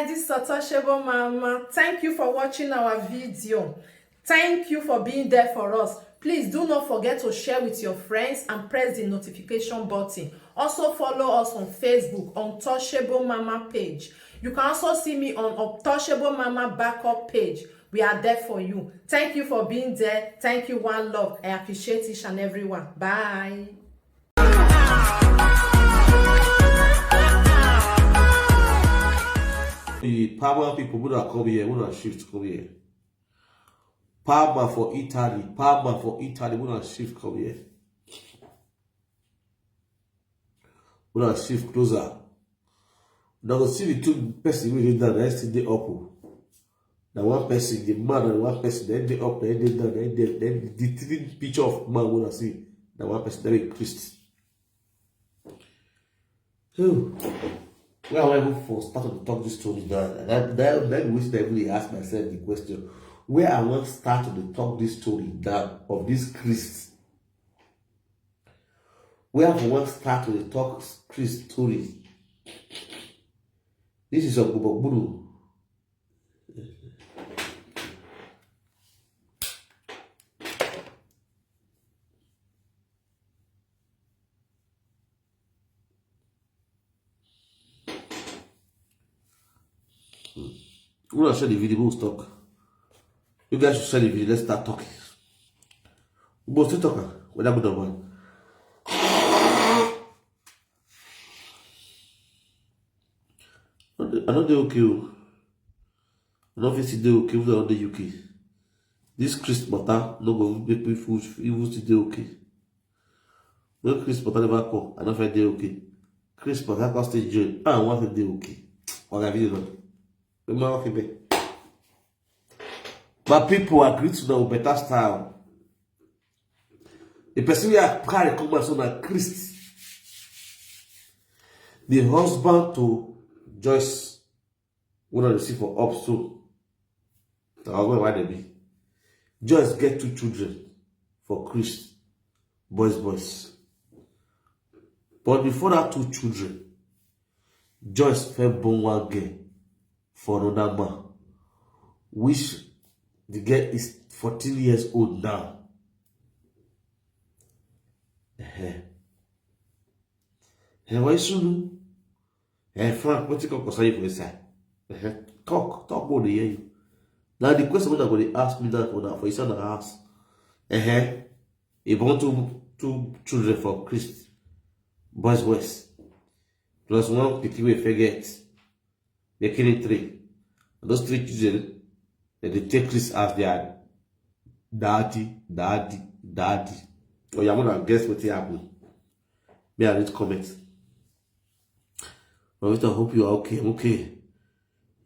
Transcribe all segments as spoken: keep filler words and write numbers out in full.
This is Untouchable Mama. Thank you for watching our video. Thank you for being there for us. Please do not forget to share with your friends and press the notification button. Also follow us on Facebook, Untouchable Mama page. You can also see me on Untouchable Mama backup page. We are there for you. Thank you for being there. Thank you, one love. I appreciate each and every one. Bye. The Palma people, who are come here, who are shift come here. Palma for Italy, Palma for Italy, who are shift come here. Who are shift closer. Now go see the two person wey dey down, na still dey up o. Na one person, the man and one person, dem dey up, dem dey down, dem dey, dem the three picture of man wey I see, na one person, dem increased. So, where I wan even for start to talk this story now? That, that, that be wetin I really ask myself the question. Where I wan start to talk this story now of this Christ? Where I wan start to talk Christ story? This is Ogbogburu. Who will share the video? Who will talk? You guys should share the video. Let's start talking. We will still talk. Whether good or bad. I no dey okay o. I no fit still dey okay even though I no dey U K. This Chris matter no go make me even still dey okay. When Chris matter never come, I no fit dey okay. Chris matter come still join. I wan fit dey okay. Oga video no. Remember okay be. My people, I greet una with better style. The person wey I carry come out so na Christ. The husband to Joyce, wey una dey see for up so. Na husband wife dem be. Joyce get two children for Christ, boys, boys. But before that two children, Joyce first born one girl for another man, which the girl is fourteen years old now. Ehen. Ehen, why sunu? Ehen, Frank, wetin come concern you for inside? Ehen, talk, talk, we dey hear you. Now the question wey una go dey ask me now for una for inside una house. Ehen, e born two, two children for Christ, boys, boys. Plus one pikin wey e first get. They killing three. And those three children, dem dey take Christ as their daddy, daddy, daddy. Oya, make una guess wetin happen. May I read comment? Professor, I hope you are okay. I'm okay.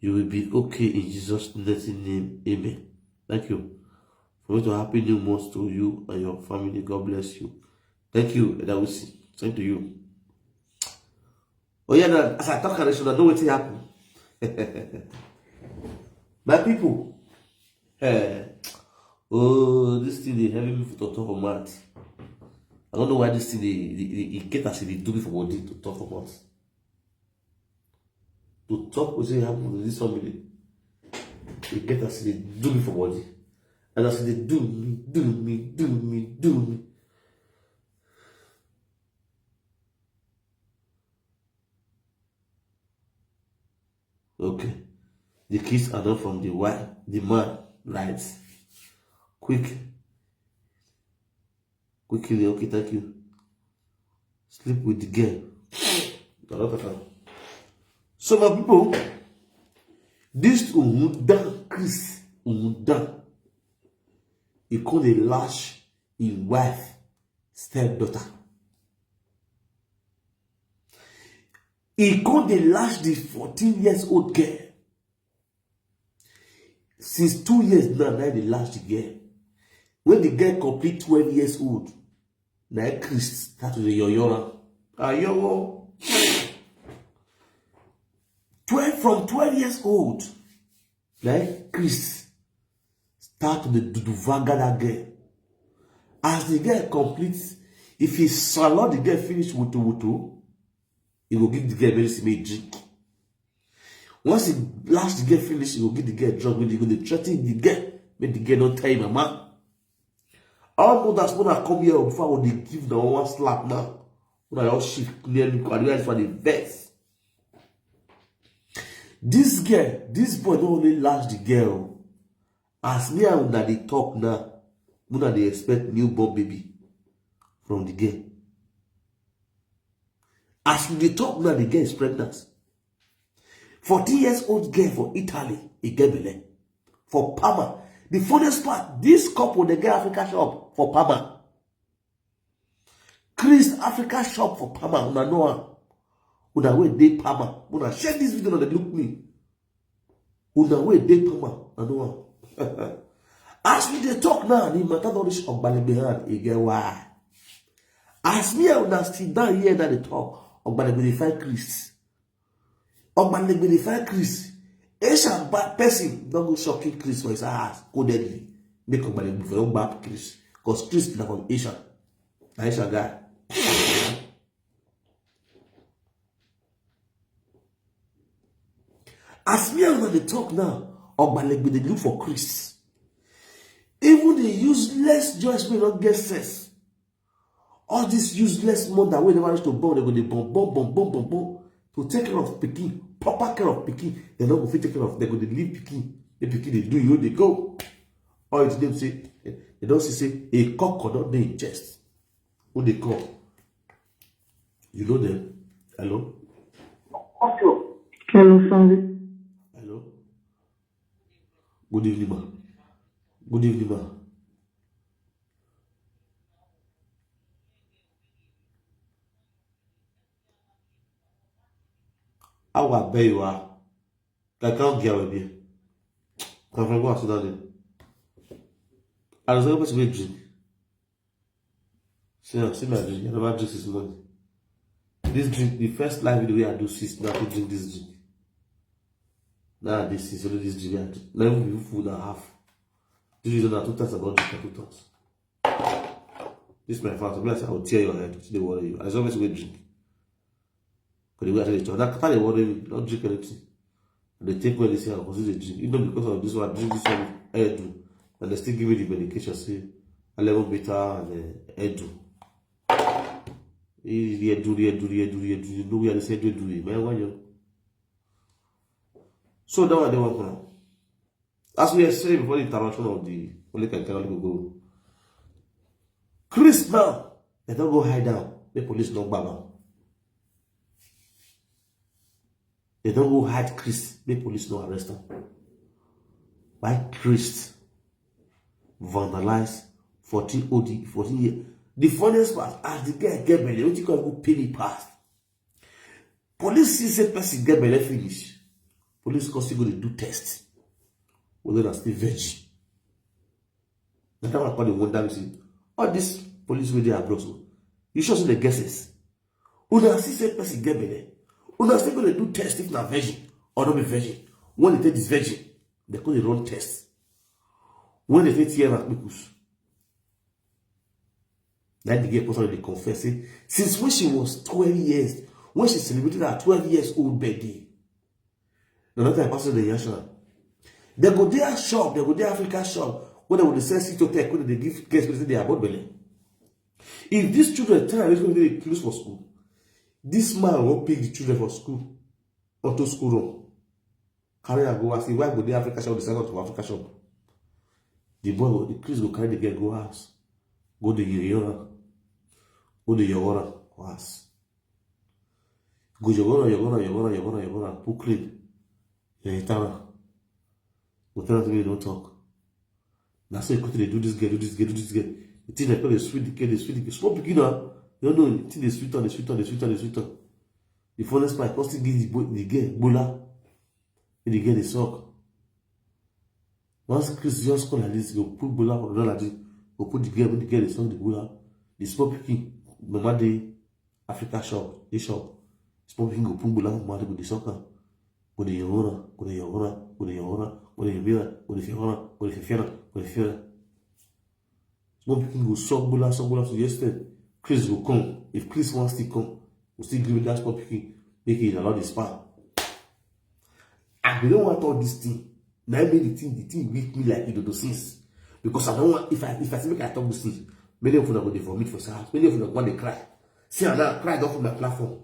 You will be okay in Jesus' mighty name. Amen. Thank you. Professor, happy new month to you and your family. God bless you. Thank you, Elder Wilson. Same to you. Oh yeah, now, as I talk, I should know wetin happen. My people, eh, oh, this thing dey heavy me for talk for mouth. I don't know why this thing dey, dey, dey, e get as e dey do me for body to talk for mouth. To talk wetin happen to this family, e get as e dey do me for body. And as e dey do me, do me, do me, do me. Okay. The kids are not from the wife, the man, right? Quick. Quickly, okay, thank you. Sleep with the girl. A lot of time. So, my people, this Ungudan, Chris Ungudan, he called a lash in wife, stepdaughter. He come dey lash the fourteen years old girl. Since two years now, now dey lash the girl. When the girl complete twelve years old, na Chris start to dey yoyo am. Ayowo. Twelve, from twelve years old, na Chris start to dey duduvaga that girl. As the girl complete, if he salon the girl finish wutu wutu, he go give the girl medicine make e drink. Once he lash the girl finish, he go give the girl drug, wey he go dey threaten the girl, make the girl no tell him mama. All mothers, when I come here before, I go dey give na one slap now. When I just shift clearly, I realize for the vex. This girl, this boy don only lash the girl. As me and una dey talk now, una dey expect newborn baby from the girl. As we dey talk now, the girl is pregnant. Fourteen years old girl for Italy, e get belle. For Parma. The funniest part, this couple dey get Africa shop for Parma. Chris Africa shop for Parma, una know am. Una wey dey Parma, una share this video, una dey look me. Una wey dey Parma, I know am. As we dey talk now, the matter don reach Ogbalegbe hand, e get why. As me and una sit down here now dey talk, Ogbalegbe dey find Chris. Ogbalegbe dey find Chris. Asian bad person don go shocking Chris for his house, codedly. Make Ogbalegbe for don gbab Chris. Because Chris na from Asian. Na Asian guy. As me and una dey talk now, Ogbalegbe dey look for Chris. Even the useless Joyce wey no get sense. All these useless mother wey never reach to born, they go dey born, born, born, born, born, born. To take care of pikin, proper care of pikin, they no go fit take care of, they go dey leave pikin. The pikin dey do you, dey go. All it dey say, they don see say a cock don dey in chest. Who dey call? You know them? Hello? Hello, Sunday. Hello? Good evening, ma. Good evening, ma. How I bet you are? I can't get with you. Come from go sit down there. I was always with drink. See, see my drink. I never drink since morning. This drink, the first live video wey I do since now, I drink this drink. Now this is only this drink. I drink. Not even food and half. This is not two times about drink, two times. This my fault. Unless I will tear your head. They worry you. I always go drink. But the way I tell you, that can't worry you. Don't drink anything. And they take where they say I consider drink. You know, because of this one, I drink this one, I do. And they still give me the medication. Say, I level bitter and uh, I do. He do, he do, he do, he do. You know, we are the same way do it. Man, why you? So that one, they want to. As we were saying before the interruption of the Holy Kankara Gogo, Chris now, they don't go hide down. The police don't baba. They don't go hide Chris. The police don't arrest him. Why Chris vandalize fourteen O D, fourteen year? The funniest part, as the guy get belle, what you call go pay me past? Police see say person get belle finish. Police come still go dey do test. Whether na still virgin. Na that one call the wonder me say, all this police wey dey abroad so, you sure say they get sense? Una see say person get belle. Una still go dey do test if na virgin or no be virgin. When they take this virgin, they go dey run test. When they take tear na kpikus. That the girl person dey confess say since when she was twelve years, when she celebrated her twelve years old birthday, na that time person dey yarn am. They go dey shop, they go dey Africa shop, where they go dey sell sitotech, where they give guests, where they abort belle. If these children try reach when they close for school, this man will pick the children for school, onto school run. Carry am go ask, why go dey Africa shop, the second of Africa shop? The boy, go- the Chris go carry the girl go house, go the yeyora, go the yogora for house. Go yogora, yogora, yogora, yogora, yogora, put cream. Yeah, he tell her. Go tell her to me, don't talk. Na so you go dey do this girl, do this girl, do this girl. The thing like dey sweet the girl, dey sweet the girl. Small pikin na, you know, the thing dey sweet am, dey sweet am, dey sweet am, dey sweet am. The funniest part, come still give the boy, the girl gbola. Make the girl dey suck. Once Chris just come like this, go put gbola for ground like this, go put the girl, make the girl dey suck the gbola. The small pikin, mama dey Africa shop, dey shop. Small pikin go put gbola for mouth, go dey suck am. Go dey yawona, go dey yawona, go dey yawona, go dey yawona, go dey fiona, go dey fiona, go dey fiona. Small pikin go suck gbola, suck gbola to the extent Chris go come. If Chris wan still come, go still give me that small pikin, make he allow the sperm. They don't want all this thing. Now make the thing, the thing weak me like you do since. Because I don't want, if I if I say make I talk this thing, many of una go dey vomit for house. Many of una go dey cry. See, I now cry off my platform.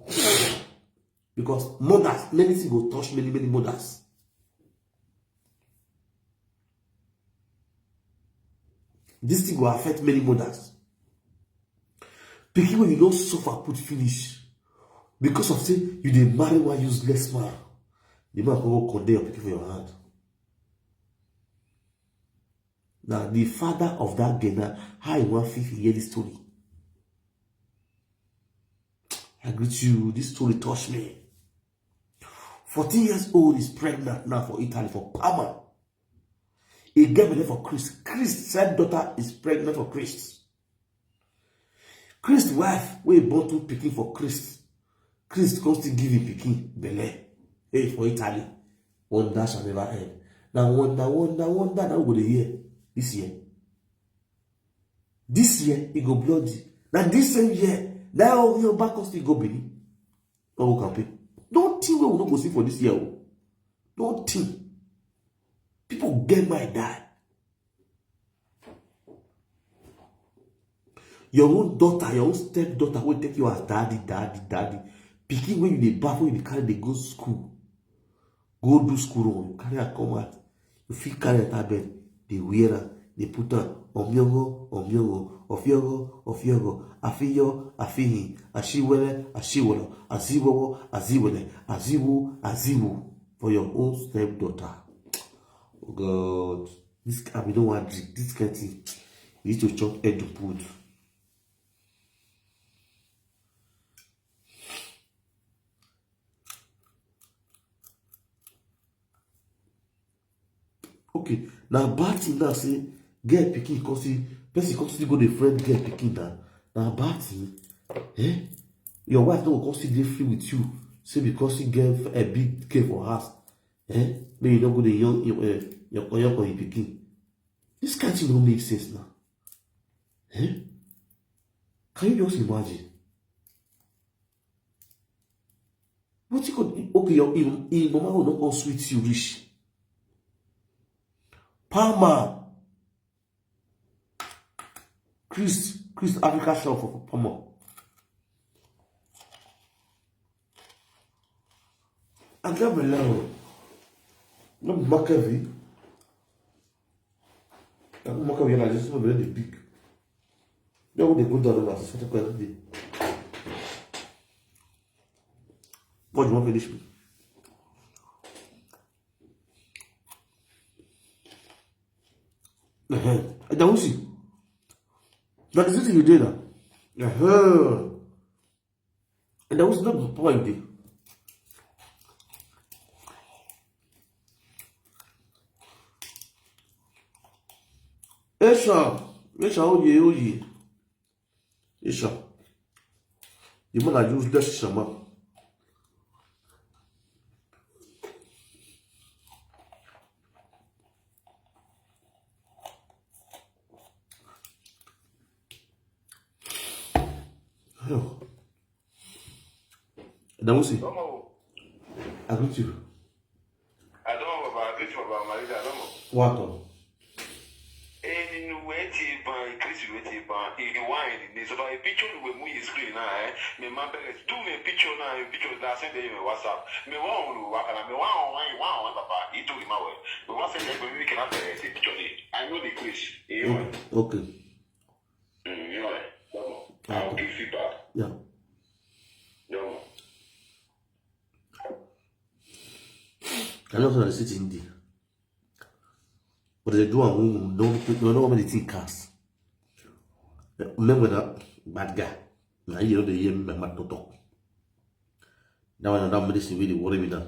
Because mothers, many things go touch many, many mothers. This thing will affect many mothers. Pikin wey you don suffer put finish because of say you dey marry one useless man. The man come go condemn your pikin for your hand. Now the father of that girl now, how you wan fit hear this story? I greet you. This story touch me. Fourteen years old is pregnant now for Italy for Parma. He get belle for Chris. Chris said daughter is pregnant for Chris. Chris wife wey born two pikin for Chris. Chris come still give him pikin belle. Hey, for Italy. Wonder shall never end. Now wonder, wonder, wonder. Now we go dey hear this year. This year e go bloody. Na this same year na Oyo back us still go Benin. No go campaign. Nothing wey we no go see for this year o. Nothing. People get mind die. Your own daughter, your own stepdaughter wey take you as daddy, daddy, daddy. Pikin wey you dey baff, wey you dey carry dey go school. Go do school run, you carry am come out. You fit carry enter bed, dey wear am, dey put am, omiongo, omiongo, ofiogo, ofiogo, afiyo, afihi, ashiwele, ashiwolo, aziwowo, aziwele, aziwu, aziwu, for your own stepdaughter. Oh God, this kind, we don't want drink. This kind thing, we need to chop head to put. Okay, na bad thing now say girl pikin come see person come see go dey friend girl pikin na na bad thing. Eh? Your wife no go come see dey free with you say because she get a big girl for house. Eh? Make you no go dey young young young young pikin. This kind thing no make sense now. Eh? Can you just imagine? Wetin go okay your im im mama go don come sweet you reach. Palmer. Chris Chris Africa shop for Palmer. I get belle o. No be market vi. I go market vi like this, no be the big. No go dey go down na Saturday every day. But you wan finish me. Dawusi, that is it you dey now. Dawusi, no be power you dey. Esha, Esha, oye, oye. Isha. The man are useless shaman. Hello. Dawusi. I greet you. Adɔmɔ baba, Kristo baba, Maria, adɔmɔ. Welcome. Enu weti ban, Kristo weti ban, ini wine ni so ba picture we mu yi screen na eh. Me ma bere do me picture na, picture na send me WhatsApp. Me wa on wa kana, me wa on wa wa on papa, ito ni ma we. Me wa send me we kana bere se picture ni. I know the Chris. Eh. Okay. Mm, you know. I'll give feedback. Yeah. Yeah. I know how the city in there. But they do and who don't know what the thing cast. Remember that bad guy. Now you know they hear me, my mouth to talk. Now another medicine really worry me now.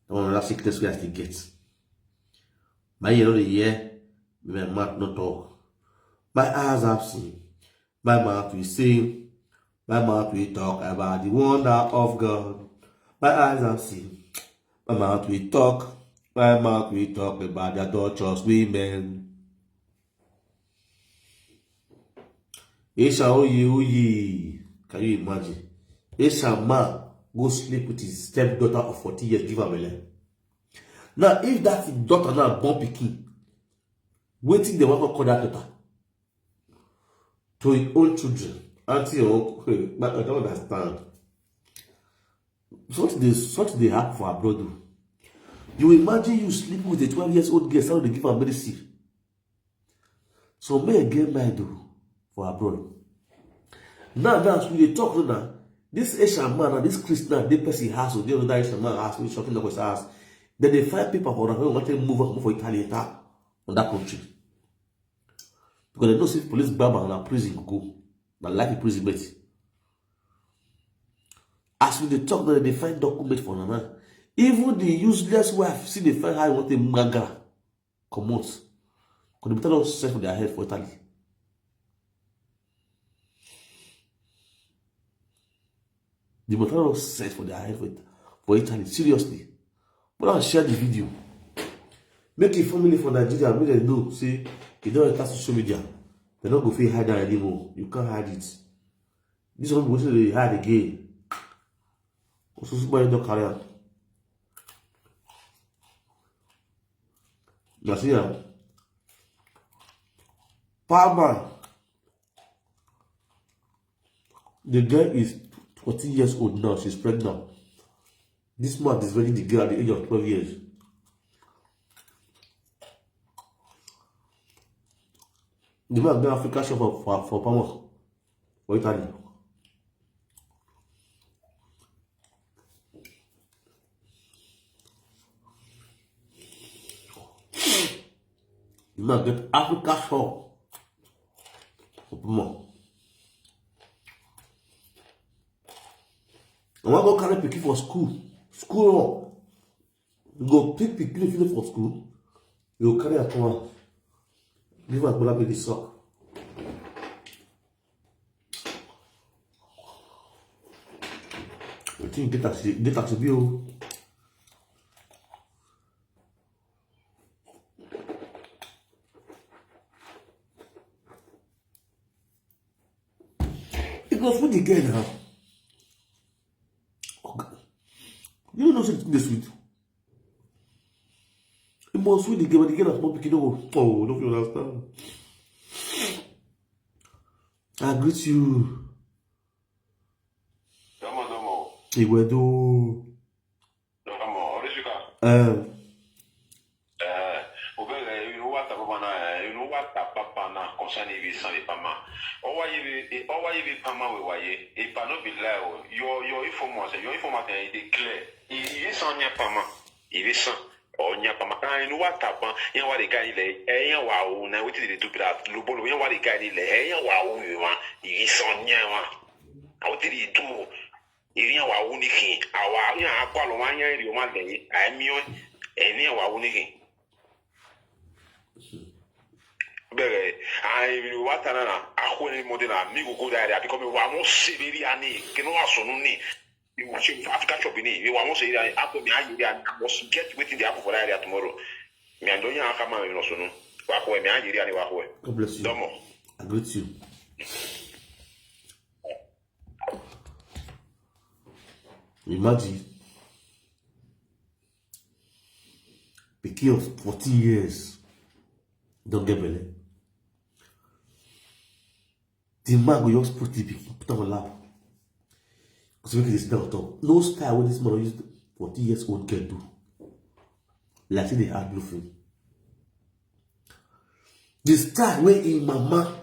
Now another sickness we have to get. My you know they hear me, my mouth no talk. My eyes have seen. My mouth will sing, my mouth will talk about the wonder of God. My eyes have seen, my mouth will talk, my mouth will talk about the adulterous women. Esha oye oye. Can you imagine? Esha man go sleep with his stepdaughter of fourteen years, give her belle. Now, if that daughter now born pikin, wetin dem wan call that daughter? To im own children, auntie or uncle, I don't understand. Such dey such dey happen for abroad o. You imagine you sleep with a twelve years old girl, start to dey give am medicine. Some men get mind o for abroad. Now, now as we dey talk so now, this Asian man and this Christian dey person house o, dey another Asian man house, wey shocking doctor house. Dem dey find paper for am wey wan take move am comot for Italy enter another country. Because dem know say police gbab am, na prison go go. Na life imprisonment. As we dey talk now, dem dey find document for am now. Even the useless wife still dey find how e wan take maga comot. Because the matter don set for their head for Italy. The matter don set for their head for, for Italy. Seriously. But I share the video. Make a family for Nigeria, make dem know say e don enter social media. Dem no go fit hide am anymore. You can't hide it. This one go say dey hide again. Osusu boy don carry am. Na see am. Palmer. The girl is fourteen years old now. She's pregnant. This man is very the girl at the age of twelve years. The man go Africa shop for for, for Palmer, for Italy. The man get Africa shop for Palmer. I wan go carry pikin for school. School run. You go pick pikin finish for school. You go carry am come out. Give am gbola make e suck. I think get as e get as e be o. E go fool the girl now. Oga, you know say the thing dey sweet. E must sweet the girl, but the girl na small pikin, no go. Oh, no fit understand. I greet you. Domo, domo. Igwedo. Domo, Orishika. Eh. Eh, obere, you know what about na, you know what about na concern if it's not a pama. Owa ibi, owa ibi pama we waye. If I no be lie o, your, your informants, your informants, eh, dey clear. If it's on your pama, if it's on, or your pama, I know what happen. You know what the guy le, eh, you wa o, na wetin dey do be that. Lobolo, you know what the guy le, eh, you wa o, you want, if it's on your one. How did he do? Irian wa wunikin. Awa, yan akwa lo wan yan ri o ma le. Ai mi o. Irian wa wunikin. Bere, ai mi wa tanana. Akwe ni mo de na mi go go there because mi wa mo se be ri ani. Ke no wa sunu ni. Mi wa se Africa chop ni. Mi wa mo se ri ani. Akwe mi ayi ri ani. I must get wetin dey happen for that area tomorrow. Mi ando yan aka ma mi no sunu. Wa ko mi ayi ri ani wa ko. God bless you. Domo. I greet you. Imagine pikin of fourteen years don get belle. The man go just put the pikin, put am for lap. Because make e dey sit down on top. No style wey this man use fourteen years old girl do. Like say dey act blue film. The style wey im mama,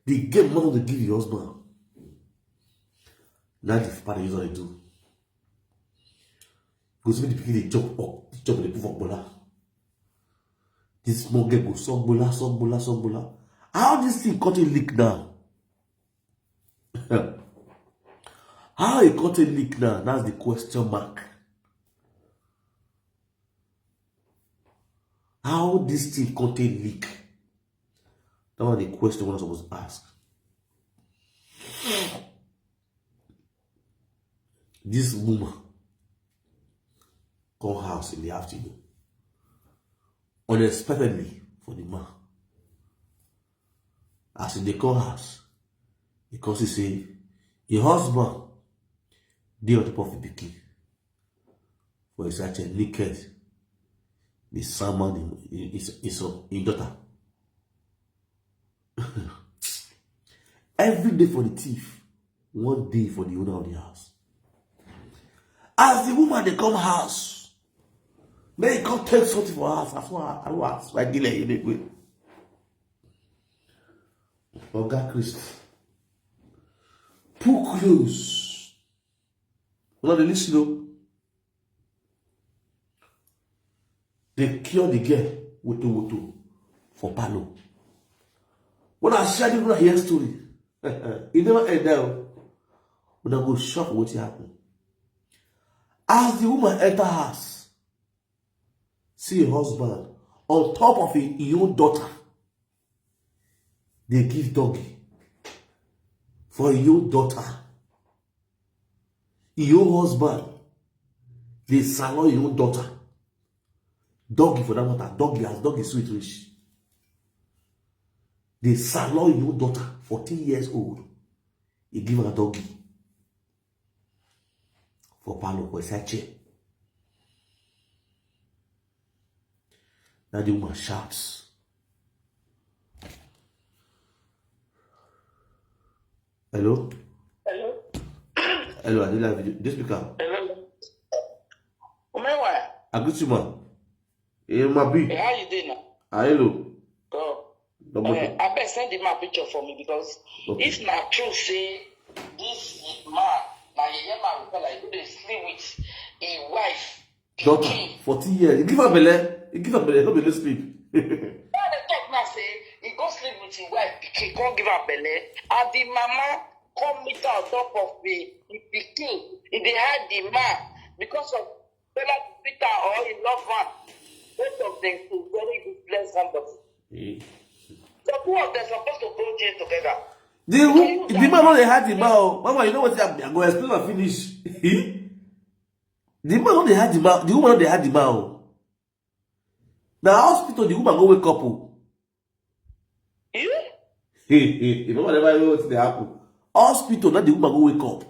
the girl mama dey give im husband. Na the papa dey use am dey do. Go see the pikin dey chop up, dey chop dey put for gbola. This small girl go suck gbola, suck gbola, suck gbola. How this thing come take leak now? How e come take leak now? That's the question mark. How this thing come take leak? That one the question wey I suppose ask. This woman come house in the afternoon, unexpectedly for the man. As e dey come house, e come see say im husband dey on top of im pikin for inside chair, naked. Dey sermon him, him, him, him daughter. Every day for the thief, one day for the owner of the house. As the woman dey come house, make e come take something for house. As one house, like delay you dey go. Oga Christ, put close. Una dey listen o. Dey cure the girl woto woto for parlour. When I share the una hear story, e never end there o. Una go shock wetin happen. As the woman enter house, see her husband on top of him, him own daughter. Dey give doggy for him own daughter. Him own husband dey salon him own daughter. Doggy for that matter, doggy as doggy sweet reach. Dey salon him own daughter, fourteen years old. He give her doggy for parlour for inside chair. Now the woman shouts. Hello? Hello? Hello, I dey live video. This speaker. Hello? Umewa? I greet you, man. Hey, my B. Hey, how you doing now? Ah, hello. Go. Double Eh, abeg send the man picture for me because Okay. if na true say this man na yeye man we call like who dey sleep with him wife Daughter, pikin. fourteen years. You give her belle. You give her belle. No be no sleep. Why dey talk now say he go sleep with him wife pikin come give her belle and the mama come meet her on top of the the pikin. He dey hide the man because of whether the Peter or him loved one. Both of them to very useless somebody. So two of them supposed to go jail together. The who, the man no dey hide the man o. Mama, you know what I, I go explain and finish. The man no dey hide the man. The woman no dey hide the man o. Na hospital the woman go wake up o. Eh? Hey, hey, hey, mama never know wetin dey happen. Hospital na the woman go wake up.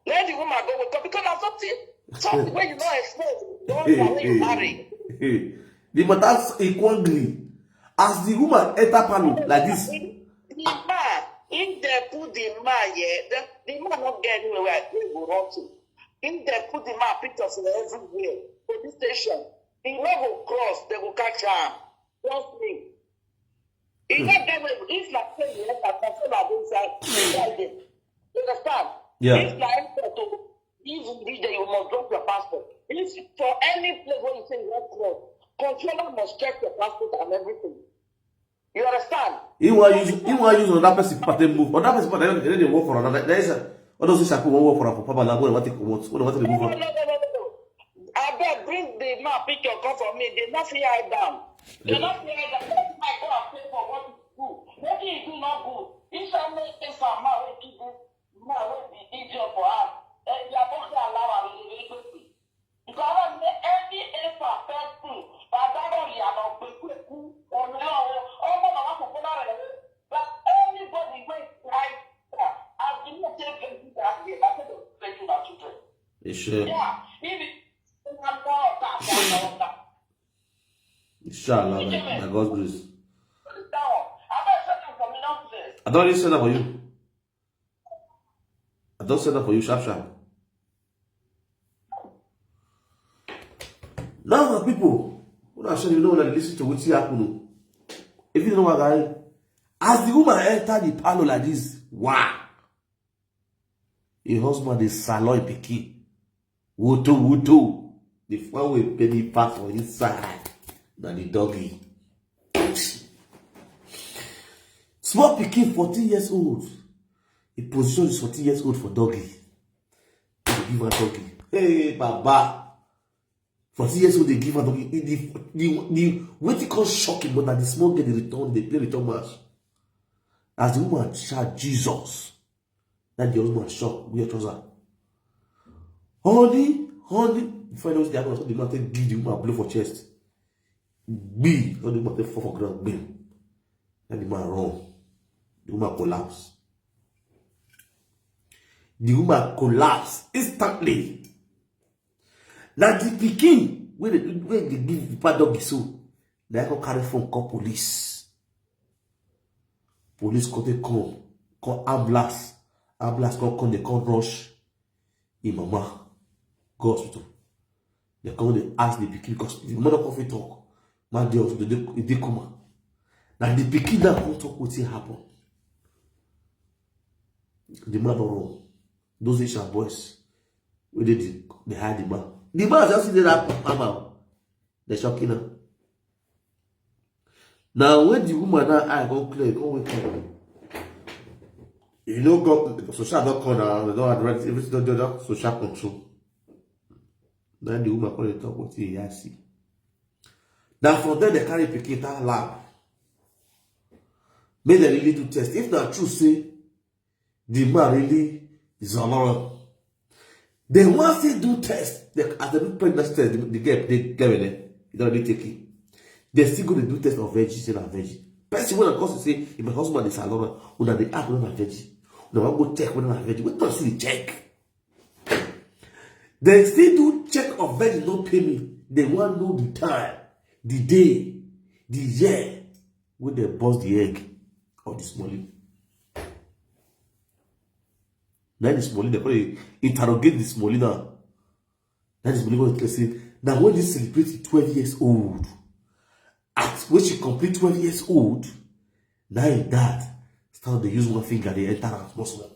Let the woman go wake up because na something something wey you no expect. Don know when you marry. The matter is quagly. As the woman enter parlour like this. The man, if they put the man here, the, the man not get anywhere where he go run to. If they put the man pictures in everywhere, police station, he no go cross, they go catch am. Trust me. He no get way. If na plane you enter, control am inside, inside there. You understand? Yeah. If na airport o, if you reach there, you must drop your passport. If for any place where you say you wan cross, controller must check your passport and everything. You understand? He wan use, he wan use another person paper take move. Another person paper, they, they dey work for another. There is a, all those things happen, wan work for am for Papa Lago, they wan take comot. When they wan take remove am. No, no, no, no, no. Abeg, bring the man picture come for me. They no fit hide am. They no fit hide am. Let my go and pay for what he do. Wetin he do no good. If I make case for man wey kill this man wey be idiot for house, eh, their body allow am, he dey wait. Because I say any efa person, Badaro Yama, Kwekweku, Omeo, Omo Mama Popola, but anybody wey try, as you know, take them to that day, I say the person na children. It's sure. Yeah, if it, Inshallah, by, by God's grace. That one, I bet send them for me, don't say. I don already send that for you. I don send that for you, sharp, sharp. Now, my people, una sure you know una dey listen to wetin happen o. If you know what, guy, as the woman enter the parlour like this, wow, her husband dey salon pikin. Wutu wutu. The one wey penny pass for inside na the doggy. Small pikin, fourteen years old. He position is fourteen years old for doggy. He give her doggy. Hey, Baba. Fourteen years old, they give her doggy. He, the, the, the, wetin come shock him, but na the small girl dey return, dey play return match. As the woman shout, "Jesus!" That the husband shock, wear trouser. "Honey, honey." Before you know wetin dey happen, so the man take give the woman blow for chest. Gbi, all the woman take fall for ground, gbi. And the man run. The woman collapse. The woman collapse instantly. Na the pikin Wey dey do, wey dey give the paddock so, na I come carry phone call police. Police come take come, come ambulance. Ambulance come come, dey come rush im mama go hospital. Dem come dey ask the pikin because the mother come fit talk. Man dey hospital, dey, e dey coma. Na the pikin now come talk wetin happen. The man don run. Those Asian boys wey dey the, dey hide the man. The man just see that mama. They shocking am. Now when the woman now eye come clear, come wake up. You know, God, social don come now, they don address everything, don do that social control. Now the woman come dey talk wetin e see. Now from there they carry pikin enter lab. Make dem really do test. If na true say the man really is Olorun, dem wan still do test. They, as dem do pregnancy test, the, the girl dey get belle, e don already take it. Dem still go dey do test of virgin, say na virgin. Person wey na cause say if my husband is Olorun, una dey act whether na virgin. Una wan go check whether na virgin. Wetin una still dey check? Dem still do check of virgin, no pay me. Dem wan know the time, the day, the year wey dem burst the egg of the smallie. Na the smallie, dem come dey interrogate the smallie now. Na the smallie come dey say, na when this celebrate twelve years old, at when she complete twelve years old, na im dad start dey use one finger dey enter am small small.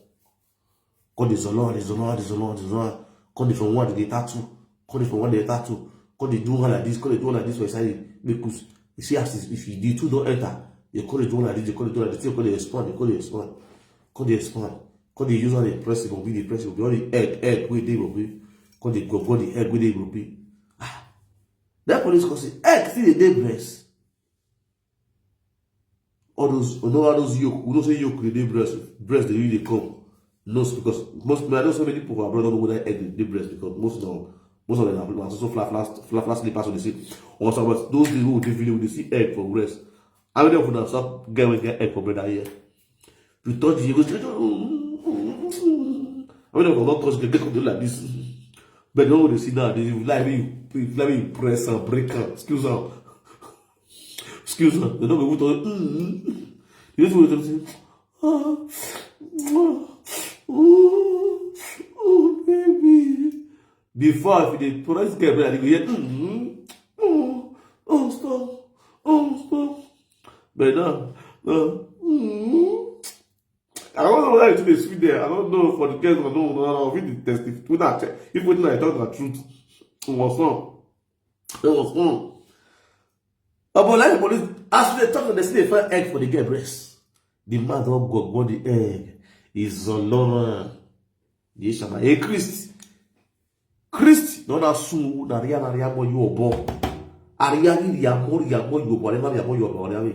Come dey zolo, dey zolo, dey zolo, dey zolo. Come dey from one dey tattoo, come dey from one dey tattoo, come dey do one like this, come dey do one like this for inside the knees. You see as if the two don enter, you come dey do one like this, you come dey do one like this, you come dey expand, you come dey expand, come dey expand, come dey use one dey press the body, dey press the body, all the egg, egg wey dey body, come dey go, go the egg wey dey body. Ah, that police come say, egg still dey dey breast. All those, you know, all those yolk, we know say yolk dey dey breast, breast dey really dey come. No, because most, I know so many people for abroad don't know whether egg dey breast because most of them, most of them are, are so flat, flat, flat, flat slippers on the seat. Or some of those days we dey video, we dey see egg for breast. How many of una stop get, wey get egg for breast here? You touch it, you go straight. How many of una don touch, get, get, do like this? But no, they see now, they like you, like you press and break am, excuse am. Excuse me, they don't go talk. Mm-hmm. You know what I'm saying? Ah, ah, oh, oh, baby. Before, if they press girl, they go hear, mm-hmm. Oh, oh, stop. Oh, stop. But now, now, mm-hmm. I don't know whether it dey sweet there. I don't know for the girls, I don't know. I fit dey testify. If wetin I talk na truth, it was wrong. It was wrong. But like the police, as we dey talk, they still dey find egg for the girl breast. The man don go, go the egg. Is Olorun. Yes, I'm a Christ. Christ, no na su, na ria, na ria mo yo bo. Aria ni ria mo, ria mo yo bo, ria mo yo bo, ria mi.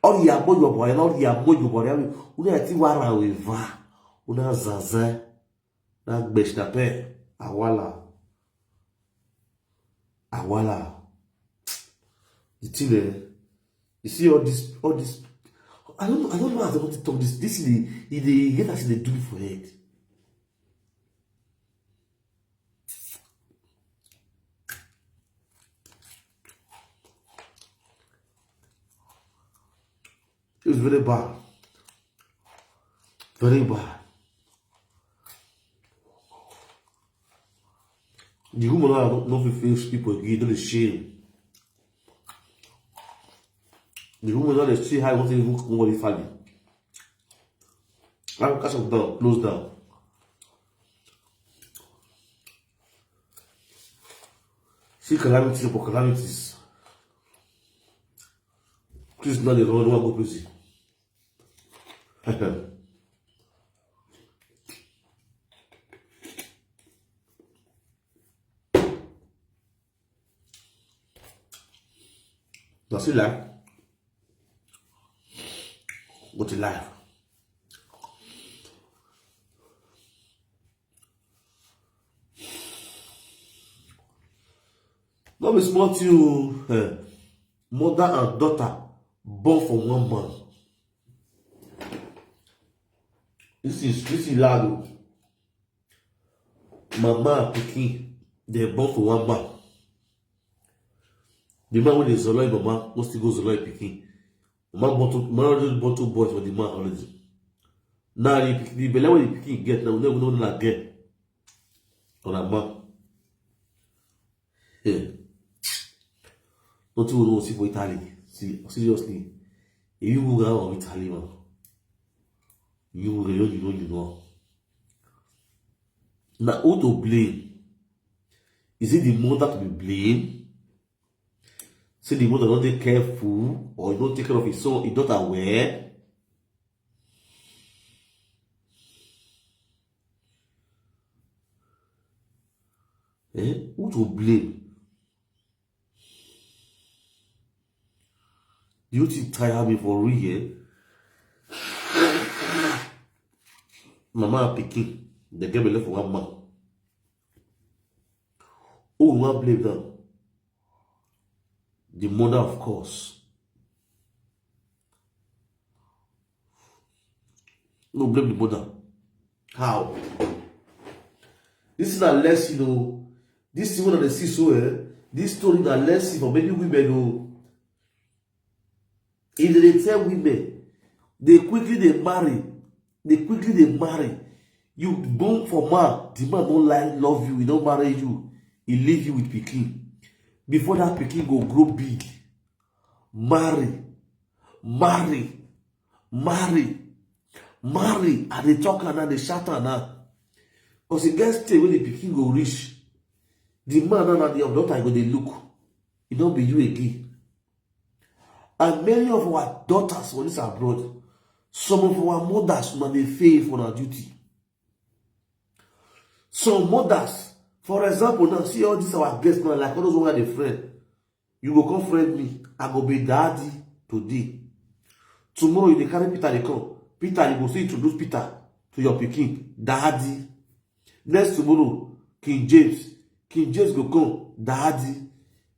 Ori amo yo boy, ori amo yo boy, ori amo. Una ti wara weva. Una zaza. Na gbesh na pe. Awala. Awala. The thing, eh, you see all this, all this. I don't, I don't know how they want to talk this. This is the, the, the, get as they do it for head. It's very bad. Very bad. The woman now no fit face people again, no dey shame. The woman now dey see how e want to even comot the family. I go catch am down, close down. See calamities upon calamities. Chris now dey run, wan go prison. Na still lie. Go to life. No be small thing o. Eh. Mother and daughter born for one man. This is, this is loud o. Mama and pikin Dem born for one man. The man wey dey zolo im mama go still go zolo im pikin. Mama born two, mama just born two boys for the man already. Now the pikin, the belle wey the pikin get now, we no even know na girl or na man. Yeah. Nothing we no see for Italy. See, seriously, if you go out of Italy, man, you will know, you know, you know. Now, who to blame? Is it the mother to be blamed? Say the mother not dey careful or you don't take care of his son, his daughter well? Eh? Who to blame? The whole thing tire me for real, eh? Mama and pikin, they get belle for one man. Who we wan blame now? The mother, of course. No blame the mother. How? This is a lesson, you know. This is one of the see so, eh? This story na lesson for many women, oh. If they dey tell women, they quickly dey marry, they quickly dey marry. You born for man, the man no like love you, he no marry you, he leave you with pikin. Before that pikin go grow big, marry, marry, marry, marry. I dey talk am now, dey shout am now. Cause e get stage wey the pikin go reach, the man now na the daughter go dey look. E no be you again. And many of our daughters for this abroad, some of our mothers una dey fail for our duty. Some mothers, for example, now see all these our guests now, like all those one dey friend. You go come friend me, I go be daddy today. Tomorrow you dey carry Peter dey come. Peter, you go still introduce Peter to your pikin, daddy. Next tomorrow, King James. King James go come, daddy.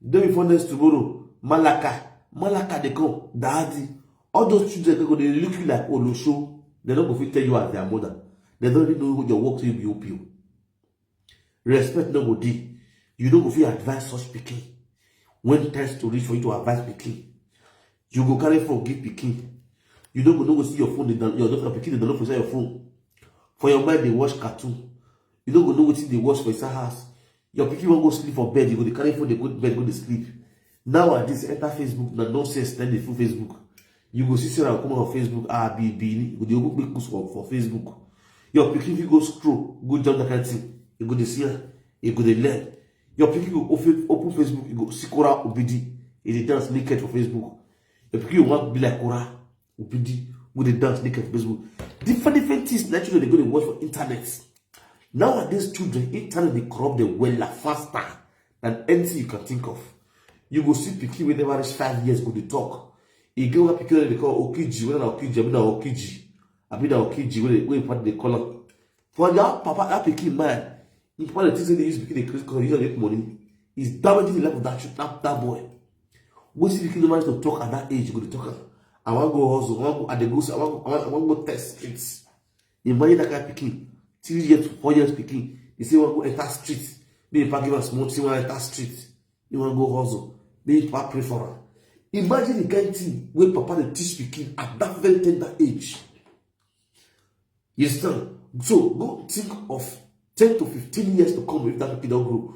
Day before next tomorrow, Malaka. Malaka dey come, daddy. All those children go dey look you like olosho. They no go fit tell you as their mother. They don't even know your work, so you be O P O. Respect no go dey. You no go fit advise such pikin. When time to reach for you to advise pikin, you go carry phone give pikin. You no go no go see your phone, dey down- your daughter pikin dey download for inside your phone. For your mind, dey watch cartoon. You no go know wetin dey watch for inside house. Your pikin wan go sleep for bed, you go dey carry phone dey go bed go dey sleep. Nowadays, enter Facebook na nonsense na dey full Facebook. You go see Sarah come on Facebook, ah, be be, you go dey open quick for, for Facebook. Your pikin fit go scroll, go jump that kind thing. You go dey see her, you go dey learn. Your pikin go open, open Facebook, you go see Kora Obidi, he dey dance naked for Facebook. Your pikin go wan be like Kora Obidi, go dey dance naked for Facebook. Different different things na children dey go dey watch for internet. Nowadays children, internet dey corrupt them wella faster than anything you can think of. You go see pikin wey never reach five years go dey talk. E get one pikin wey dey call Okiji, whether na Okiji, abi na Okiji, abi na Okiji wey dey- wey papa dey call am. For that papa, that pikin mind, him papa dey think say dey use pikin dey create cause, use am make money. Is damaging the life of that, that, that boy. Wetin pikin no manage to talk at that age, go dey talk am. I wan go hustle, I wan go, I dey go, I wan go, I wan, I wan go test streets. Imagine that kind pikin, three years, four years pikin, he say wan go enter street. Make him papa give am small thing, wan enter street. He wan go hustle. Make him papa pray for am. Imagine the kind thing wey papa dey teach pikin at that very tender age. You understand? So go think of ten to fifteen years to come if that pikin don grow.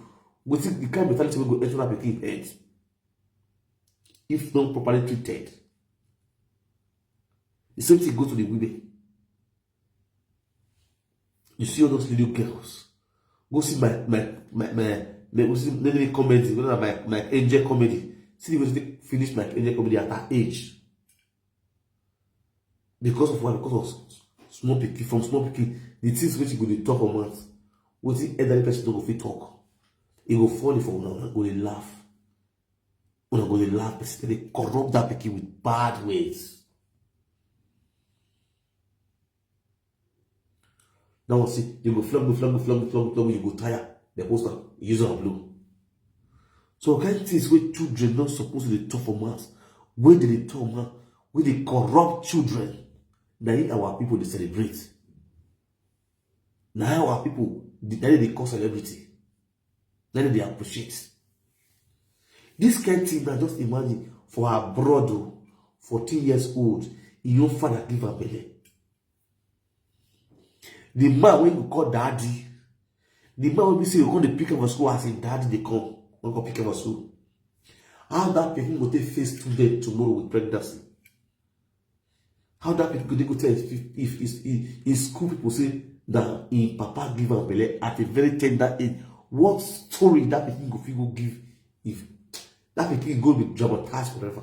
Wetin the kind mentality wey go enter that pikin head if not properly treated. The same thing go to the women. You see all those little girls. Go see my my my my, my go see maybe comedy, whether na my my angel comedy. See the way they finish my angel comedy at that age. Because of what? Because of s- small pikin, from small pikin, the things wey you go dey talk for mouth, wetin elderly person no go fit talk. E go funny for una, una go dey laugh. Una go dey laugh, person dey corrupt that pikin with bad ways. That one say you go flog me, flog me, flog me, flog me, flog me, you go tire. They post am, use am blow. So kind things wey children no suppose to dey talk for mouth, wey dey dey talk mouth, wey dey corrupt children. Na it our people dey celebrate. Na our people dey na dey dey call celebrity. Na dem dey appreciate. This kind thing na, just imagine, for abroad o, fourteen years old, e your father give am belle. The man wey you call daddy, the man wey be say you come dey pick am for school as im daddy dey come, wey come pick am for school. How that pikin go take face student tomorrow with pregnancy? How that pikin go dey go tell if, if, if, if, if school people say na im papa give am belle at a very tender age? What story that pikin go fit go give? If that pikin go be dramatized forever.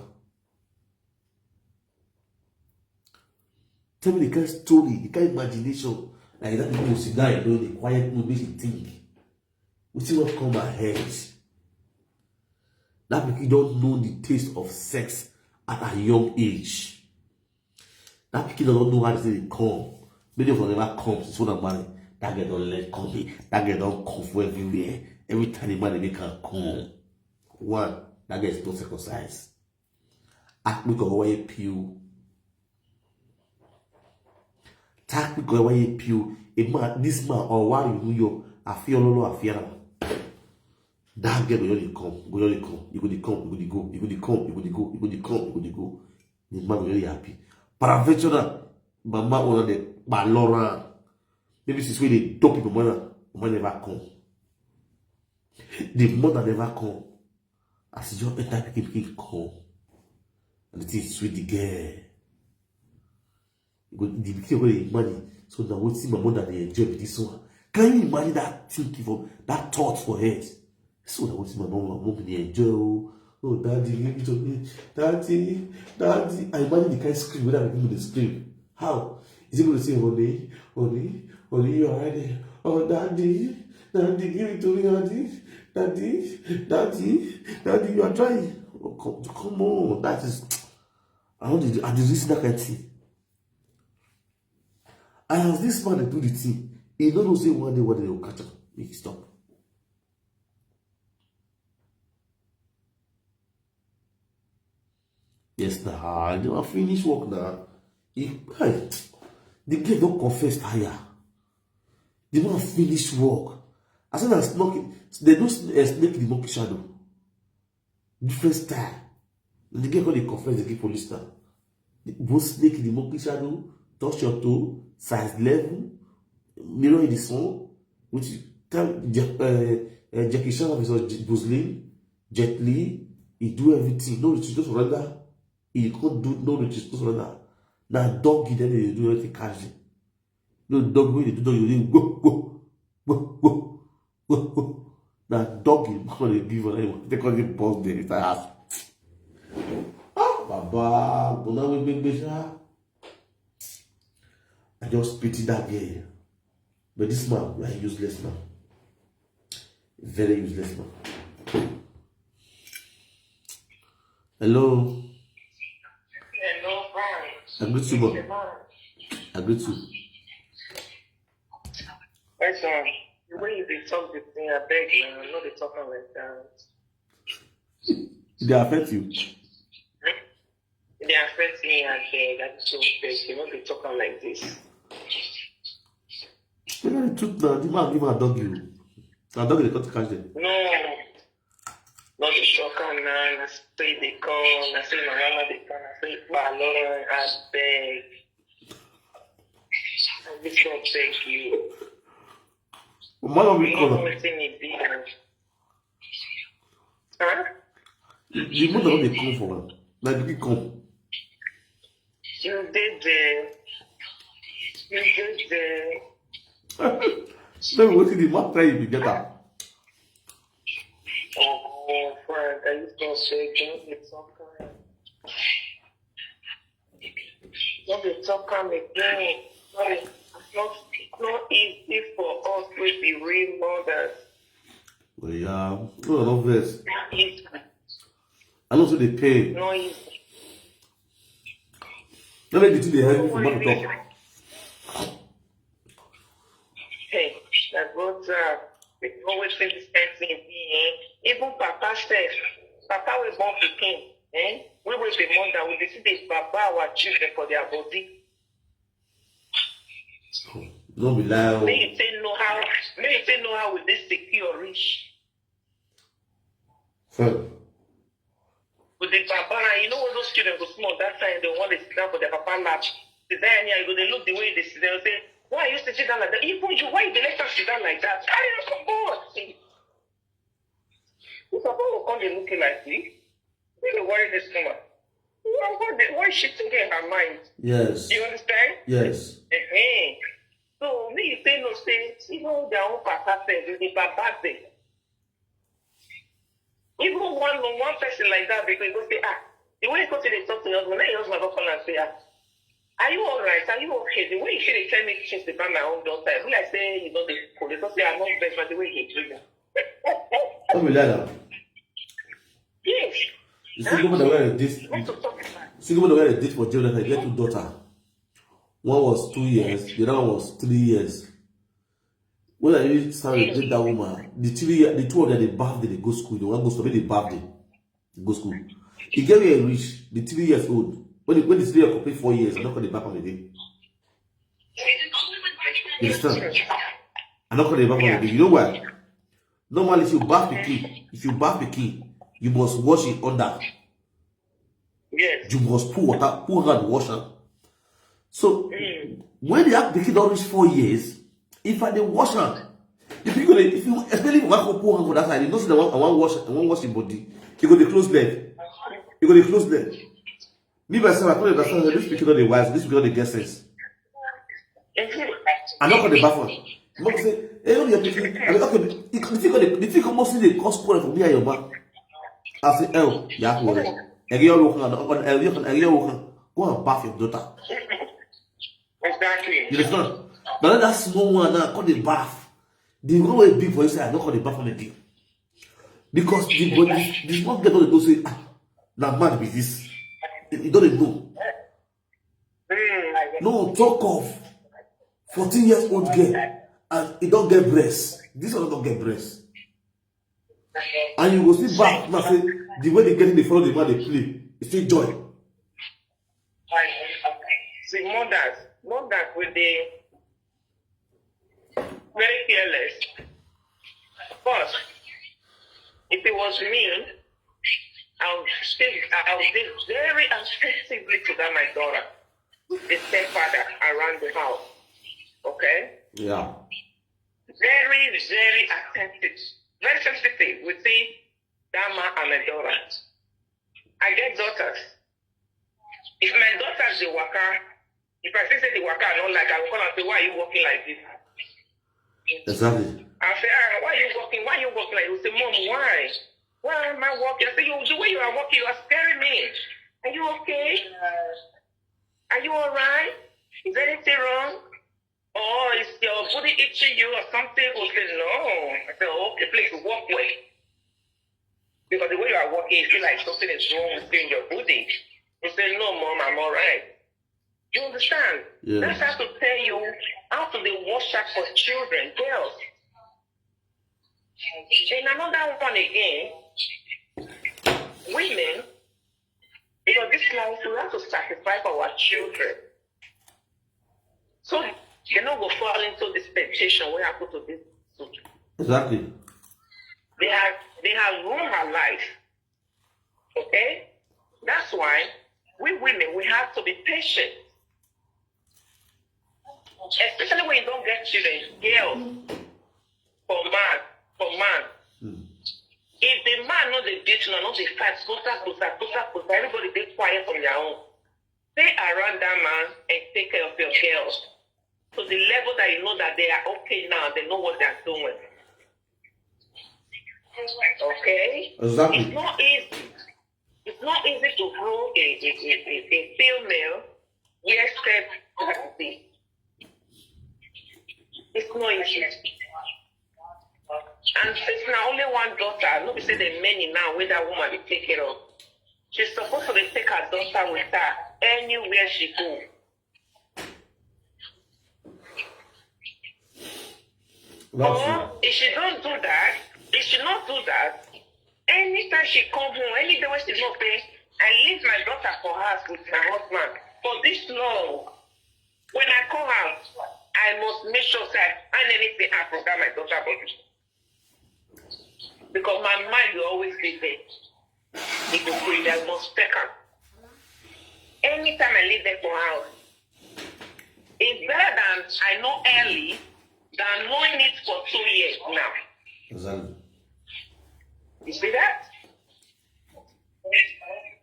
Tell me the kind story, the kind imagination. Like that people sit down, you know, the quiet mood, make you think. Wetin wan come ahead? That pikin don know the taste of sex at a young age. That pikin don know how to say dey come. Many of them never come since when I'm married. That girl don learn coming. That girl don come for everywhere. Every time the man dey make her come. One, that girl is not circumcised. Akpiko wa ye piu. Takpiko wa ye piu. A man, this man, or why you yo? I feel all, I feel. That girl go only come, go only come. You go dey come, you go dey go, you go dey come, you go dey go, you go dey come, you go dey go. The man go only happy. Paraventional, mama owner the balora. Maybe since when they top people, mama, mama never come. The mother never come. As you just enter, pikin pikin come. And the thing sweet the girl. You go, the pikin go dey imagine. So now wetin my mother dey enjoy be this one. Can you imagine that thinking for that thought for head? So now wetin my mom, my mom dey enjoy. Oh, oh, daddy, give it to me. Daddy, daddy. I imagine the kind scream wey that pikin go dey scream. How? Is he going to say, "Honey, honey, honey, you are right there. Oh, daddy, daddy, give it to me, daddy, daddy, daddy, daddy, you are trying." Oh, come, come on, that is, I want to, I did this, that kind of thing. And as this man dey do the thing, he no know say one day, one day they will catch am, make e stop. Yes, na, I never finish work na. He, hey, the girl don confess tire. The man finish work. I said that smoking, they do uh, snake the monkey shadow. Different style. The girl come dey confess, dey give police now. Both snake the monkey shadow, touch your toe, size eleven, mirror in the sun, which tell uh, uh, Jackie Chan of his Bruce Lee, Jet Li, he do everything. No retreat, no surrender. He can't do no retreat, no surrender. Now doggy, then they do everything catch him. No dog wey dey do dog, you dey go, go, go, go, go, go. Na dog you come dey give, na you take all the boss dey inside house. Ah, Baba, una wey gbegbe sha. I just pity that girl. But this man, na useless man. Very useless man. Hello. Hello, hi. I greet you, bro. I greet you. Yes, sir. The way you dey talk the thing, I beg you, no dey talk am like that. It dey affect you? E dey affect me, I beg. I just so beg you, no dey talk am like this. You know the truth now. The man give her dog you. Na dog dey come to catch them. No. No dey talk am now. Na so e dey come. Na so my mama dey come. Na so e kpa lọrọ, I beg. I just so beg you. Mama no be call am. Wetin e be now? Huh? The mother no dey come for am. Na the pikin come. You dey there. You dey there. No be wetin the man try, you get am. Oh, friend, I used to say, don't be so kind. No dey talk am again. Sorry, it's not, it's not easy for us wey be real mothers. Well, yeah, no, no vex. It's I know say the pain. No easy. No let the thing dey help you for man to talk. Hey, that brother, we know wetin this kind thing be, eh? Even papa sef, papa wey born pikin, eh? We wey be mother, we dey see the papa our children for their body. No be lie o. Make you take know how, make you take know how we dey secure reach. With the baba, and you know what those children go small that time, they want to sit down for their papa lap. Sit down here, you go, they look the way they sit down, say, "Why are you sitting down like that? Even you, why you dey let her sit down like that? Carry her comot." The papa will come, they looking like, "See, we dey worry this woman. Why, why, dey- why is she thinking in her mind?" Yes. You understand? Yes. Uh-huh. So me, you say no, say, even their own papa sef, the baba sef. Even one one person like that, because you go say, "Ah, the way you go to the talk to your husband, then your husband go call and say, 'Ah, are you all right? Are you okay?'" The way you should tell me things about my own daughter, I feel like say you don't dey cool. They go say, "I'm not best," but the way he do that. Don't be like that. Yes. You see, go the way this. What to talk about? See, go the way they did for Jonathan. Get two daughter. One was two years, the other one was three years. When I really started to date that woman, the three, year- the two of them, they bath, they go school. They want go school, they bath, they go school. He get where he reach, the three years old. When the, when the three year complete four years, I'm not going to back him again. You understand? I'm not going to back him again. You know why? Normally, if you bath the kid, if you bath the kid, you must wash it under. Yes. You must put water, put hand, wash am. So when the pikin don reach four years, if I dey wash am, the pikin go dey, if you, especially if I go put hand for that side, you know say I wan, I wan wash, I wan wash him body. You go dey close leg. You go dey close leg. Me myself, I come understand say this pikin no dey wise, this pikin no dey get sense. I no come dey baff am. Mom say, "Hey, no be your pikin." I mean, okay, the thing come dey, the thing come mostly dey cause quarrel for me and your man. I say, "Oh, yeah, quarrel." Egi your work now, egi your work now, egi your work now. Go and baff your daughter. Exactly. You understand? Now that small one now, come dey baff. The one wey big for inside, I no come dey baff am again. Because the boy, this, this one get on the go say, "Ah, na man be this." You don't know. Mm. No, talk of fourteen years old girl and he don't get breast. This one don't get breast. And you go see back now say the way the girl dey follow the man dey play, e still joy. See, mothers, mothers with the very careless. But if it was me, I would still, I would be very attentively to that my daughter, the stepfather around the house. Okay? Yeah. Very, very attentive. Very sensitive. We see that man and my daughter. I get daughters. If my daughters dey waka, if I see say the waka I no like, I go call and say, "Why are you walking like this?" Exactly. I say, "Ah, why are you walking? Why are you walking like this?" Say, "Mom, why? Why am I walking?" I say, "You, the way you are walking, you are scaring me. Are you okay? Are you all right? Is anything wrong? Or is your body itching you or something?" Will say, "No." I say, "Okay, please walk well." Because the way you are walking, you feel like something is wrong with you in your body. You say, "No, Mom, I'm all right." You understand? Yes. That's how to tell you how to be watch out for children, girls. And another one again, women, because this life, we have to sacrifice for our children. So they no go fall into this temptation wey happen to this. Exactly. They have, they have ruined her life. Okay? That's why we women, we have to be patient. Especially when you don't get children, girl, for man, for man. If the man no dey beat una, no dey fight, closer, closer, closer, closer, everybody dey quiet on their own. Stay around that man and take care of your girls to the level that you know that they are okay now, they know what they're doing. Okay? Exactly. It's not easy. It's not easy to grow a, a, a, a, a female where self is. It's not easy. And since na only one daughter, no be say the many now wey that woman dey take care of. She's supposed to dey take her daughter with her anywhere she go. That's Or if she don't do that, if she not do that, anytime she come home, any day when she not pay, I leave my daughter for house with my husband for this long. When I come out, I must make sure that I find anything I forgot my daughter body. Because my mind will always be there. It go free, I must take am. Anytime I leave there for house, it's better than I know early than knowing it for two years now. Exactly. You see that?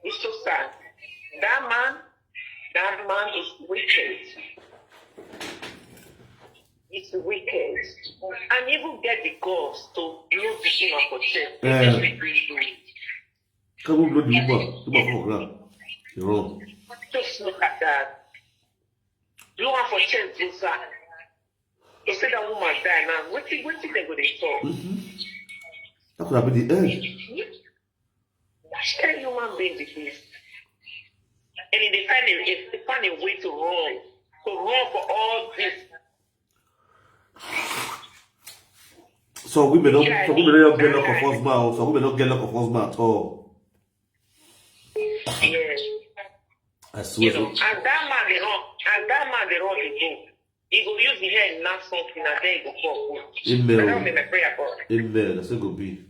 It's so sad. That man, that man is wicked. It's wicked. And even get the guts to blow the thing up for chest. Eh. Come on, blow the woman. Woman for ground. You wrong. Just look at that. Blow up for chest, this side. You see that woman die now. What thing, what thing they go they talk? Mm-hmm. That could have been the end. Which kind human being is this? And if they find a, if they find a way to run, to run for all this, Some women don't, some women don't get luck of husband. Some women don't get luck of husband at all. Yes. I swear. You know, as that man they run, as that man they run the go, he go use the hand knock something and then he go fall. Good. Amen. But that will be my prayer for. Amen. That's a good be.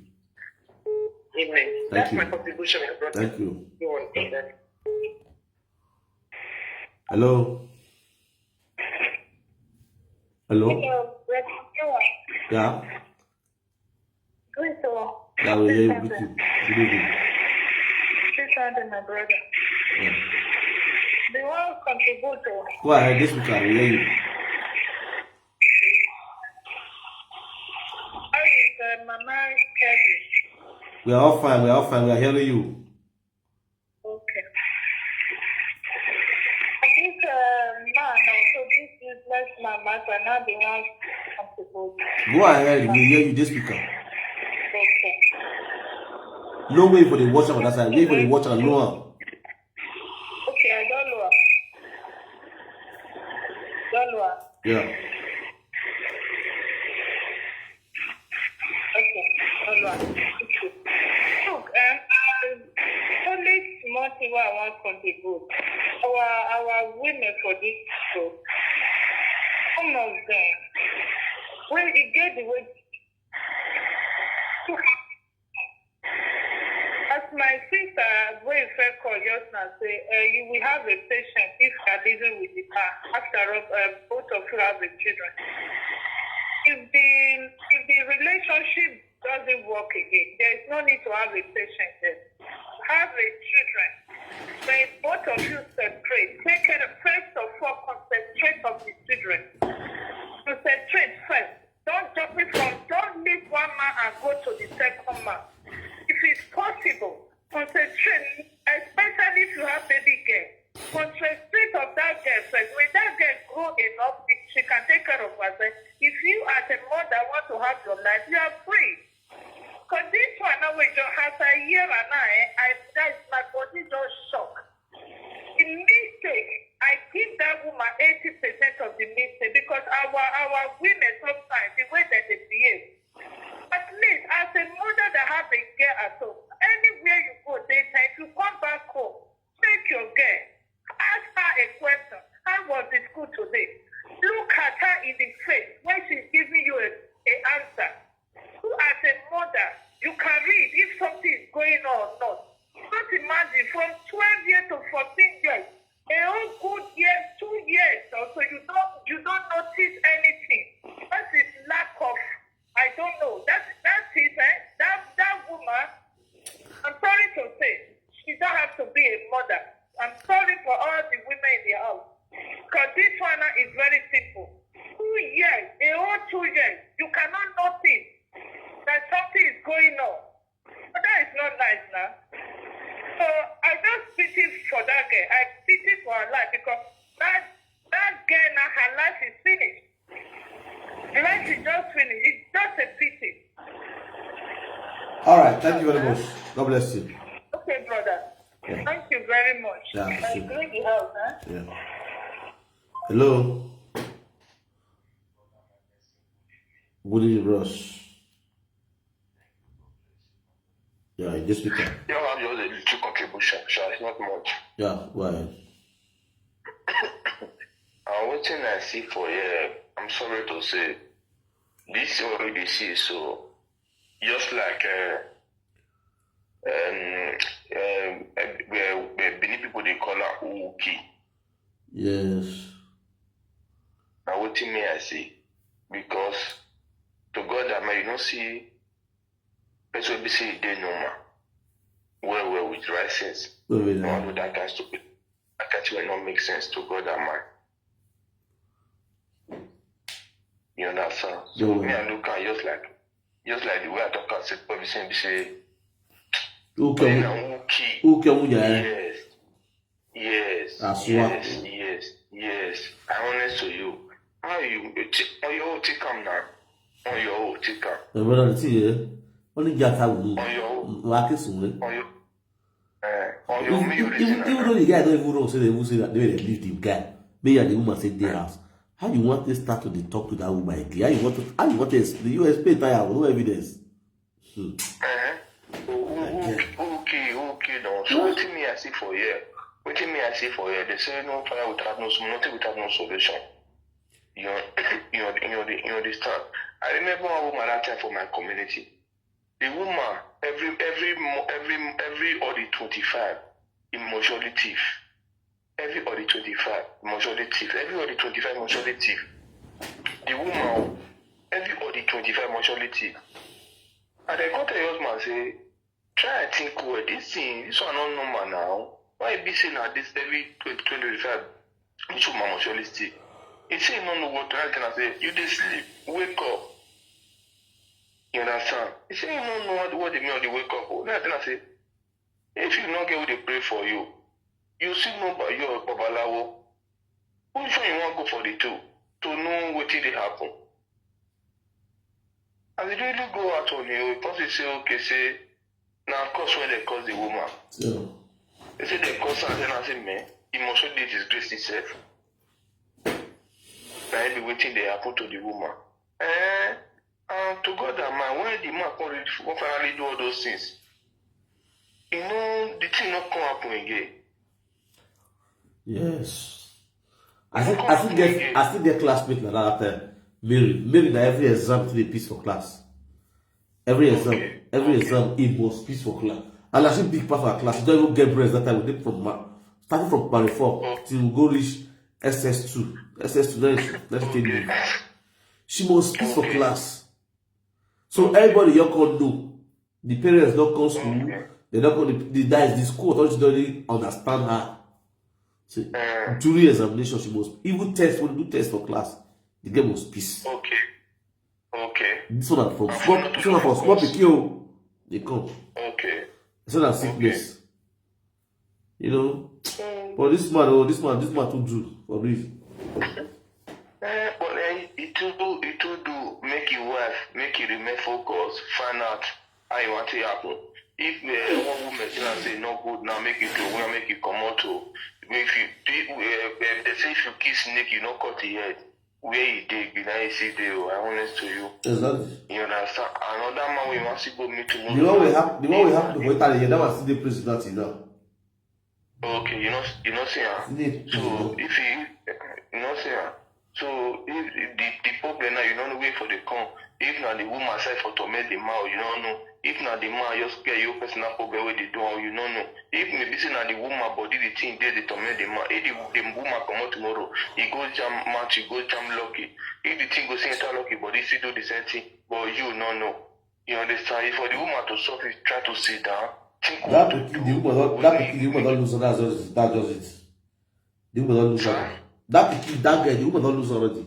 Amen. Thank That's my you. contribution, my brother. Thank you. You want to say that? Hello. Hello. Hello, Brother Joa. Yeah. Great, oh. Yeah, we hear you. Good evening. Good evening. This Sunday, my brother. Yeah. The one contribute, oh. Go ahead. This week I will hear you. How is uh, Mama Kevin? We are all fine. We are all fine. We are hearing you. Okay. I think uh, man, also this useless man matter now the one contribute. Go ahead. We hear you. This week. Okay. No way for the watch on that side. Wait for the watch on. No. Okay, I don't know. Don't know. Yeah. Okay, don't know. Look, um, um, only small thing I want contribute. Our our women for this school, some of them, well, it get the way. As my sister, when you first call just now, say uh, you will have a patient if you are living with the man. After all, uh, both of you have a children. If the if the relationship doesn't work again, there is no need to have a patient there. Have a children. When both of you separate, take care of first of all, concentrate on the children. Concentrate first. Don't jump it from, don't leave one man and go to the second man. If it's possible, concentrate, especially if you have baby girl. Concentrate on that girl first. When that girl grow enough, she can take care of herself. If you as a mother want to have your life, you are free. Because this one now, with your house, I hear and I, I, that is my body just shock. The mistake, I give that woman eighty percent of the mistake because our our women sometimes, the way that they behave. At least as a mother that have a girl at home, anywhere you go, daytime, if you come back home, take your girl, ask her a question. How was the school today? Look at her in the face when she's giving you a, a answer. Who as a mother, you can read if something is going on or not. Just imagine from twelve years to fourteen years, a whole good year, two years or so, you don't you don't notice anything. That is lack of, I don't know. That that is eh, that that woman, I'm sorry to say, she don't have to be a mother. I'm sorry for all the women in the house. Because this one now is very simple. Two years, a whole two years, you cannot notice that something is going on. But that is not nice now. So I just pity for that girl. I pity for her life because that that girl now, her life is finished. Her life is just finished. It's just a pity. All right. Thank you very much. God bless you. Okay, brother. Thank you very much. Yeah, I sure. Clean the house, huh? Yeah. Hello. Good evening, bros. Yeah, this weekend. You have just a little contribution, sha, it's not much. Yeah, go ahead. And wetin I see for here, I'm sorry to say, this thing wey we dey see so, Just like uh, um, um, uh, uh, Benin people, they call her Uki. Yes. Now what me I see? Because to God, I mean, you don't see person be say they normal. Well, well, with right sense. No, we No don't. one know that kind of stupid. That kind of thing will not make sense to God and man. You understand? So No, me, we I look at just like, just like the way I talk and say, person be say, Who "Hey, can now who key?" who can we? Yeah. Yes, yes, I swear. yes, yes, yes. I honest to you. How you you take on your own take am now? On your own take am. My brother, the thing, eh? Only get out with On your own, Wake Sunwe. On your, uh, on your me you Even, even listen. though the guy don't even know, say they even say that they will leave the guy. Me and the woman say their house. How you want to start to dey talk to that woman again? How you want to? How you want to explain? You explain tire with no evidence. Hmm. Uh-huh. Who, who, who, who key? Who key now? So what me I see for here? What me I see for here? They say no fire without no smoke, nothing without no solution. You know, you know, you know, the, you understand? I remember one woman that time for my community. The woman every every mo- every every all the twenty-five in majority thief. Every all the twenty-five majority thief. Every all the twenty-five majority thief. The woman every all the twenty-five majority thief. And I come tell your husband say, try and think well. This thing, this one not normal now. Why be say now this every twenty twenty-five? This woman must surely stay. He say he no know what to tell. I say, you dey sleep, wake up. You understand? He say he no know what, what the mean of the wake up. Oh. Then I tell am say, if you no get who dey pray for you, you still know about your babalawo. Which one you wan go for the two to know wetin dey happen? As you really go out on your own, come say, okay, say na cause when they cause the woman. So, They say they cause her, then I say, man, he must show dey disgrace himself. Na him be wetin dey happen to the woman. Eh, and to God and man, when the man come reach, come finally do all those things, you know the thing not come happen again. yes. I think I still get I still get classmate like that time. Mary, Mary, na every exam to dey piss for class. Every exam, Okay, every okay. exam, it must piss for class. And I still big pass for class. You don't even get breaks that time. We dey from ma- starting from primary four till we go reach S S two. S S two, then then she take leave. She must piss for Okay. Class. So everybody you can do. The parents don't come school. Okay. They don't come. The, the guys, the school authority don't really understand her. So Uh, during examination, she must even test when you do test for class. The girl must piss. okay. Okay. This one na from And small, not to this one na from small focus. pikin o. They come. Okay. It's not a sickness. You know. Mm. But this man, oh, this man, this man too do for real. Eh, but eh, it too do, it too do make your wife, make you remain focused, find out how you want it happen. If uh, one woman tell am say no good now, make you throw away, make you come out. Oh. If you, if, uh, uh, they say if you kiss snake, you no cut the head. Where you dey, you now you see dey. Oh, I honest to you. Exactly. You understand? Another man we want to go meet tomorrow. The one we have, the one we have for Italy, yeah, that one still dey prison that thing now. Okay, you know, you know, see, ah. Still dey So prison. If you, you know, see, ah. So if, if the the problem now, you don't know where for the come. If na the woman side for torment the man, you don't know. If na the man just get your personal problem with the door, you don't know. If maybe say na the woman body the thing dey the torment the man. If the, the woman come out tomorrow, he go jam match, he go jam lucky. If the thing go see enter lucky, but he still do the same thing. But you no know. You understand? If for the woman to solve it, try to sit down, think That what to pikin, do. the woman don, that pikin, the woman don lose. That's just it. That's just it. The woman don lose already. That pikin, that girl, the woman don lose already.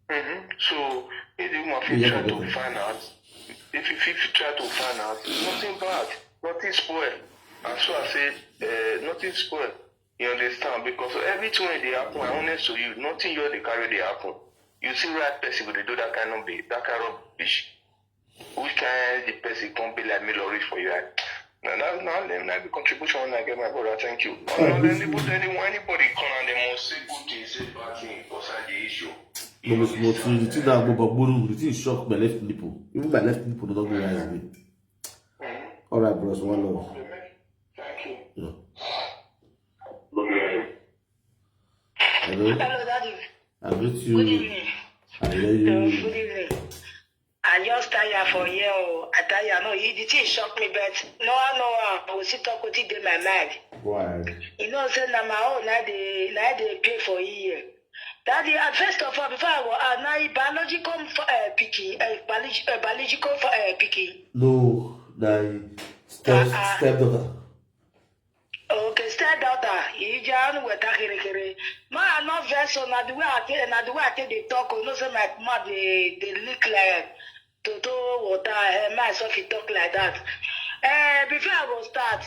Mm-hmm. So if the woman fit Yeah, try to forget it. Find out, if you fit try to find out, nothing bad, nothing spoil. And so I say, uh, nothing spoil. You understand? Because everything wey dey happen, I honest to you, nothing you dey carry dey happen. You see right person go dey do that kind of be that kind of rubbish. Which kind the person come be like me, Lori, for you? Now that now then, na the contribution I get, my brother. Thank you. Ah, Now, this anybody, anyone, anybody come and they must say good things, say bad things, concerning the issue. No be small thing. The thing that go back, the thing shock my left nipple. Even my left nipple no go rise again. All right, bros. One love. Thank you. Yeah. Hello. Hello, Daddy. I greet Good you. Evening. I hear Uh, you. Good evening. I I just tire for here. Oh, I tire. No, he, the thing shock me, but no, I know. I will still talk with it in my mind. Why? You know, say na my own, na dey na dey pay for here. That the uh, first of all, before I go out, na e biological uh, picking, uh, biological uh, picking. No, na step Uh-uh. stepdaughter. Okay, stepdaughter, you just weta kere kere. Ma, I no vex so na the way I take na the way I take dey talk. You know, say my mouth dey dey lick like toto water. Eh, myself, you talk like that. Eh, before I go start,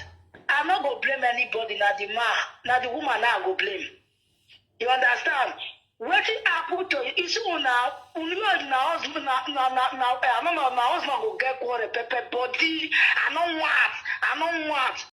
I no go blame anybody. Na the man, na the woman, I go blame. You understand? Wetin happen to you? You see una, una na husband na na na na eh, I no know, na husband go get quarrel pepper body. I no want, I no want.